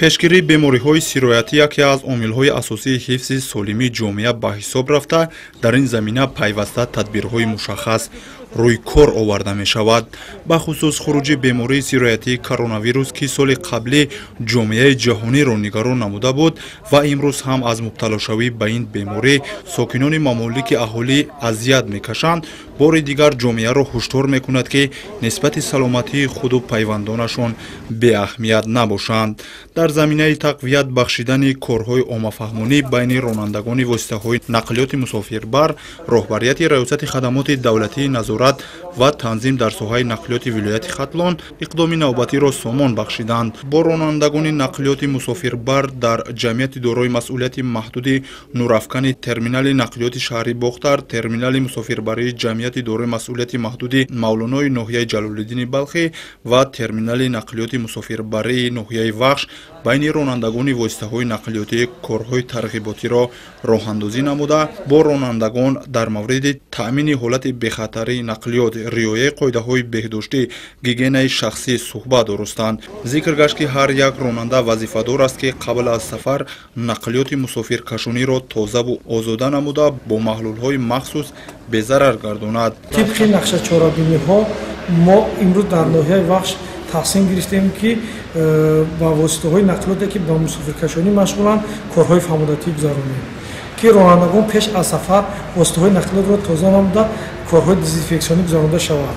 Пешгирии бемориҳои сироятӣ яке аз омилҳои асосии ҳифзи солимии ҷомеа ба ҳисоб рафта, дар ин замина пайваста тадбирҳои мушаххас рӯй кор оварда мешавад. Бахусус хуруҷи бемории сироятии коронавирус, ки соли қаблӣ ҷомеаи ҷаҳониро нигарон намуда буд ва имрӯз ҳам аз мубталошавӣ ба ин беморӣ сокинони мамолики аҳолӣ азият мекашанд, бори дигар ҷомеаро ҳушдор мекунад, ки нисбати саломатии худу пайвандонашон беаҳамият набошанд. Дар заминаи тақвият бахшидани корҳои оммафаҳмонӣ байни ронандагони воситаҳои нақлиёти мусофирбар, роҳбарияти Раёсати хадамоти давлатии назорат ва танзим дар соҳаи нақлиёти вилояти Хатлон иқдоми навбатиро сомон бахшиданд. Бо ронандагони нақлиёти мусофирбар дар ҷамъияти дорои масъулияти маҳдуди Нурафкани терминали нақлиёти шаҳри Бохтар, терминали мусофирбарии ҷамъияти дорои масъулияти маҳдуди Мавлонои ноҳияи Ҷалолиддини Балхӣ ва терминали нақлиёти мусофирбарии ноҳияи Вахш байни ронандагони воситаҳои нақлиётӣ корҳои тарғиботиро роҳандозӣ намуда, бо ронандагон дар мавриди таъмини ҳолати бехатарии нақлиёт, риояи қоидаҳои беҳдоштӣ, гигиенаи шахсӣ суҳбат оростанд. Зикр гашт, ки ҳар як ронанда вазифадор аст, ки қабл аз сафар нақлиёти мусофиркашониро тозаву озода намуда, бо маҳлулҳои махсус безарар гардонад. Тибқи нақшачорабиниҳо мо имрӯз дар ноҳияи Вахш таҳсин гирифтем, ки ба воситаҳои нақлиёте, ки ба мусофиркашонӣ машғуланд, корҳои фаҳмодатӣ гузаронем, ки ронандагон пеш аз сафар воситаҳои нақлиётро тоза намуда, корҳои дезинфексионӣ гузаронда шавад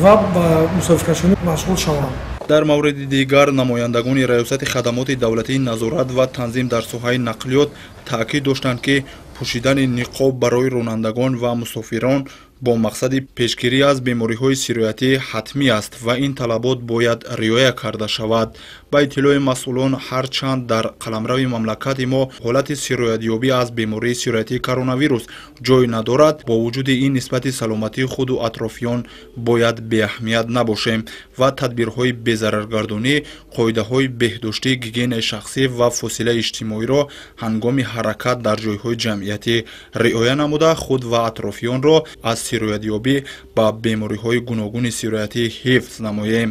ва ба мусофиркашонӣ машғул шаванд. Дар мавриди дигар намояндагони Раёсати хадамоти давлатии назорат ва танзим дар соҳаи нақлиёт таъкид доштанд, ки пӯшидани ниқоб барои ронандагон ва мусофирон бо мақсади пешгирӣ аз бемориҳои сироятӣ ҳатмӣ аст ва ин талабот бояд риоя карда шавад. Ба иттилои масъулон, ҳарчанд дар қаламрави мамлакати мо ҳолати сироятёбӣ аз бемории сироятии коронавирус ҷой надорад, бо вуҷуди ин нисбати саломатии худу атрофиён бояд беаҳамият набошем ва тадбирҳои безараргардонӣ, қоидаҳои беҳдоштӣ, гигиенаи шахсӣ ва фосилаи иҷтимоиро ҳангоми ҳаракат дар ҷойҳои ҷамъиятӣ риоя намуда, худ ва атрофиёнро аз сироятёбӣ ба бемориҳои гуногуни сироятӣ ҳифз намоем.